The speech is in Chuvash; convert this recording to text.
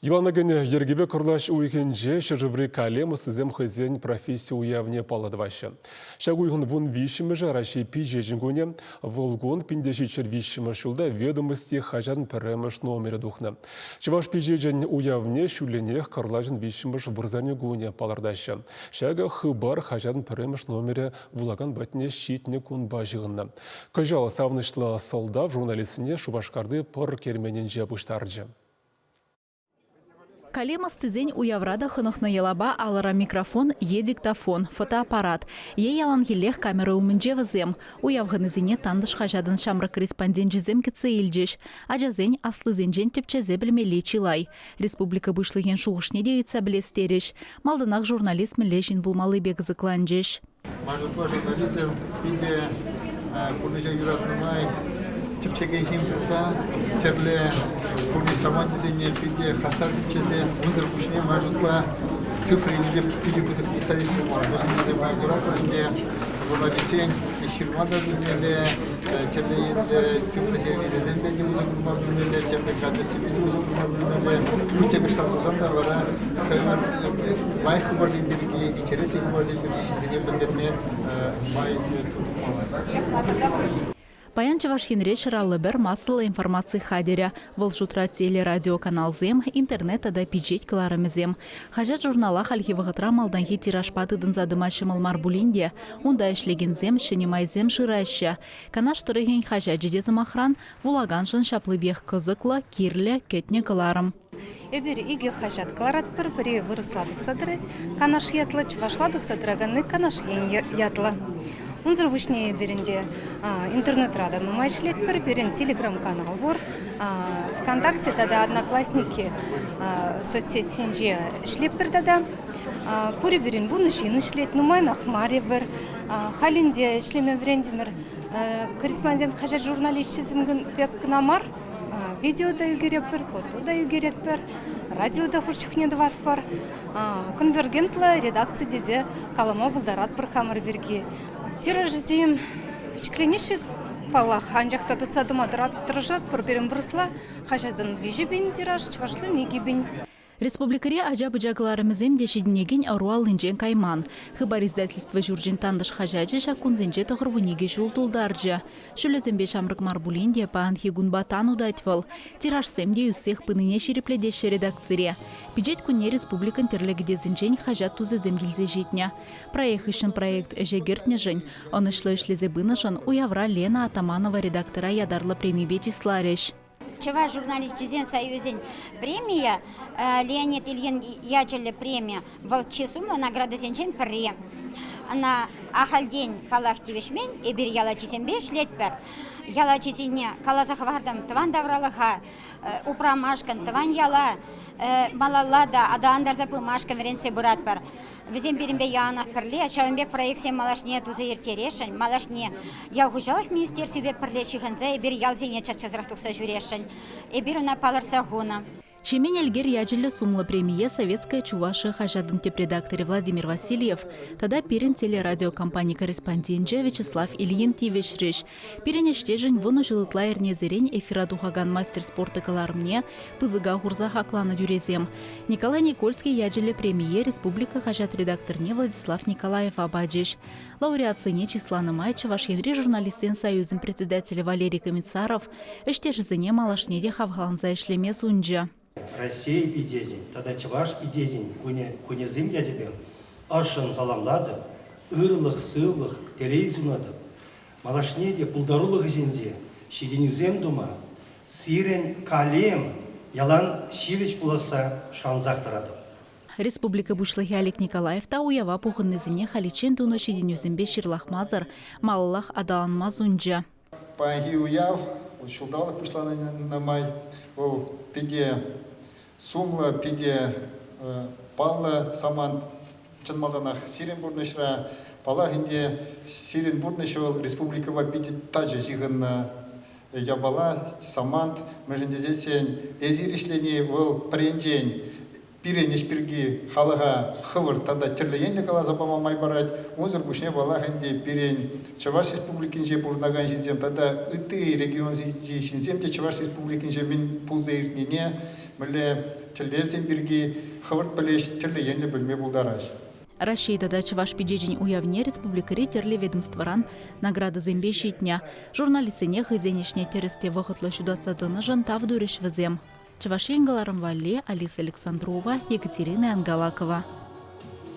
Йӑлана кӗнӗ йӗркепе кӑрлач уйӑхӗнче ҫӗршыври калем ӑстисем хӑйсен професси уявне паллӑ тӑваҫҫӗ. Ҫак уйӑхӑн 13-мӗшӗ Раҫҫей пичечӗн кунӗ. Вӑл кун 1703-мӗш ҫулта «Ведомости» хаҫатӑн пӗрремӗш номерӗ тухнӑ. Чӑваш пичечӗн уявне ҫулленех кӑрлачӑн виҫҫӗмӗш вырсарни кунӗ палӑртаҫҫӗ. Ҫакӑ «Хыпар» хаҫатӑн пӗрремӗш номерӗ вулакан патне ҫитнӗ кунпа ҫыхӑннӑ. Кӑҫал савӑнӑҫлӑ сӑлтав журналистсене Шупашкарти пӑр керменӗнче пуҫтарчӗ. Калем ӑстисен уявра та хӑнӑхнӑ йӑлапа алӑра микрофон е диктофон, фотоаппарат е яланхиллех камера умӗнче вӗсем. Уяв хӑнисене «Тантӑш» хаҫатӑн ҫамрӑк корреспонденчӗсем кӗтсе илчӗҫ. Ачасен аслисенчен тӗпчесе пӗлмелли чылай. Республика Пуҫлӑхӗн шухӑшне те ыйтса пӗлес терӗҫ. Малтанах журналист мӗнле ҫын пулмаллипе кӑсӑкланчӗҫ. Ман шутпа, журналистсем питӗ пурнӑҫа юратнӑ май тӗпчекен ҫын пулса тӗрлӗ пурнӑҫ саманчӗсене питӗ хастар тӗпчесе, унсӑр пуҫне ман шутпа цифра енӗпе питӗ пысӑк специалист пулмалла. Мӗншӗн тесен паян куратпӑр ӗнтӗ, журналистсен ҫырма та пӗлмелле, тӗрлӗ енлӗ цифра сервисӗсемпе те усӑ курма пӗлмелле, тӗрлӗ гаджетсемпе те усӑ курма пӗлмелле. Хуть те кӑштах пулсан та вара лайӑх хыпарсем пирки, интереслӗ хыпарсем пирки ҫынсене пӗлтерме май тупмалла. Паян Чӑваш Енре 151 массӑллӑ информаци хатӗрӗ. Вӑл шутра телерадиоканалсем, интернет тата пичет кӑларӑмӗсем. Хаҫат-журнала хальхи вӑхӑтра малтанхи тиражпа тытӑнса тӑма ҫӑмӑл мар пулин те, унта ӗҫлекенсем ҫӗнӗ майсем шыраҫҫӗ. Канаш тӑрӑхӗн хаҫачӗ те, сӑмахран, вулаканшӑн ҫаплипех кӑсӑклӑ, кирлӗ, кӗтнӗ кӑларӑм. Эпир икӗ хаҫат кӑларатпӑр. Пӗри вырӑсла тухса тӑрать, Канаш ятлӑ, чӑвашла тухса тӑраканни Канаш ен ятлӑ. Унсӑр пуҫне эпир ӗнтӗ интернетра та нумай ӗҫлетпӗр. Пирӗн телеграм-канал пур. ВКонтакте тата Одноклассники соцсетьсенче ӗҫлетпӗр тата. Пурӗ пирӗн 10 ҫын ӗҫлет, нумайнах мар эпир. Халь ӗнтӗ ӗҫлеме вӗрентӗмӗр. Корреспондент хаҫат журналисчӗсем пек кӑна мар, Видео та ӳкеретпӗр, фото та ӳкеретпӗр, радио та хӑш чухне тӑватпӑр. Конвергентлӑ редакци тесе калама пултаратпӑр хамӑр пирки. Тиражӗсем пӗчӗкленеҫҫӗ паллах, анчах та тытса тӑма тӑрӑшатпӑр. Пирӗн вырӑсла хаҫатӑн 3000 тираж, чӑвашлин 2000. Республикӑри ача-пӑча кӑларӑмӗсем те ҫитӗнекен ӑру аллинчен кайман. Хыпар издательство ҫурчӗн «Тантӑш» хаҫачӗ ҫак кунсенче 92 ҫул тултарчӗ. Ҫулӗсемпе ҫамрӑк мар пулин те паянхи кунпа тан утать вӑл. Тиражсем те ӳссех пынине ҫирӗплетеҫҫӗ редакцире. Пичет кунне республикӑн тӗрлӗ кӗтесӗнчен хаҫат тусӗсем килсе ҫитнӗ. Проект хыҫҫӑн проект ӗҫе кӗртнӗшӗн, ӑнӑҫлӑ ӗҫлесе пынӑшӑн уявра Лена Атаманова редактора ятарлӑ премипе чысларӗҫ. Чӑваш журналисчӗсен союзӗн премийӗ, Леонид Ильин ячӗллӗ преми, вӑл чи сумлӑ наградӑсенчен пӗри. Ӑна ахальтен, паллах, тивӗҫмен. Эпир ял ачисемпе ӗҫлетпӗр. Ял ачисене каласа хӑвартӑм, тӑван тавралӑха упрамашкӑн, тӑван яла малалла та аталантарса пымашкӑн вӗрентсе пыратпӑр. Вӗсем пирӗнпе яланах пӗрле ҫавӑн пек проектсем малашне туса ирттересшӗн. Малашне ял хуҫалӑх министерствипе пӗрле ҫыхӑнса эпир ялсене час-часрах тухса ҫӳресшӗн. Эпир ӑна палӑртса хунӑ. Ҫемен Элкер ячӗллӗ сумлӑ премие «Советская Чувашия» хаҫатӑн тӗп редакторӗ Владимир Васильев тата пирӗн телерадиокомпани корреспонденчӗ Вячеслав Ильин тивӗҫрӗҫ. Пирӗн ӗҫтешӗн 10 ҫул ытла эрнесерен эфира тухакан мастер спорта кӑларӑмне пысӑка хурса хакланӑ тӳресем. Николай Никольский ячӗллӗ премие республика хаҫат редакторне Владислав Николаева пачӗҫ. Лауреатсене чысланӑ май Чӑваш Енри Журналистсен союзӗн председателӗ Валерий Комиссаров ӗҫтешӗсене малашне те хавхаланса ӗҫлеме сунчӗ. Раҫҫей пичечӗн тата Чӑваш пичечӗн кунӗсем ячӗпе ӑшшӑн саламлатӑп, ырлӑх-сывлӑх, телей сунатӑп. Малашне те пултарулӑх ӗҫӗнче ҫитӗнӳсем тума сирӗн калем ялан ҫивӗч пуласса шансах тӑратӑп. Республика Пуҫлӑхӗ Олег Николаев та уява пухӑннисене халиччен тунӑ ҫитӗнӳсемпе ҫырлахмасӑр малаллах аталанма сунчӗ. Паянхи уяв ҫулталӑк пуҫланнӑ май вӑл питӗ сумлӑ, питӗ паллӑ самант. Чӑн малтанах сирӗн пурнӑҫра, паллах ӗнтӗ, сирӗн пурнӑҫ вӑл республикӑпа питӗ тачӑ ҫыхӑннӑ япала, самант. Мӗншӗн тесессӗн эсир ӗҫлени вӑл пӗринчен Пирӗн ӗҫ пирки халӑха хӑвӑрт тата тӗрлӗ енлӗ каласа пама май парать. Унсӑр пуҫне, паллах ӗнтӗ, пирӗн Чӑваш Республикинче пурӑнакан ҫынсем тата ытти регионсенчи ҫынсем те Чӑваш Республикинче мӗн пулса иртнине, мӗнле тӗллевсем пирки хӑвӑрт пӗлеҫ, тӗрлӗ енлӗ пӗлме пултараҫ. Раҫҫей тата Чӑваш пичечӗн уявне республикӑри тӗрлӗ ведомствӑран наградӑсемпе ҫитнӗ. Журналистсене хӑйсен ӗҫне тӗрӗс те вӑхӑтлӑ ҫутатса тӑнӑшӑн тав турӗҫ вӗсем. Чӑваш Ен кӑларӑм валли Алиса Александрова, Екатерина Ангалакова.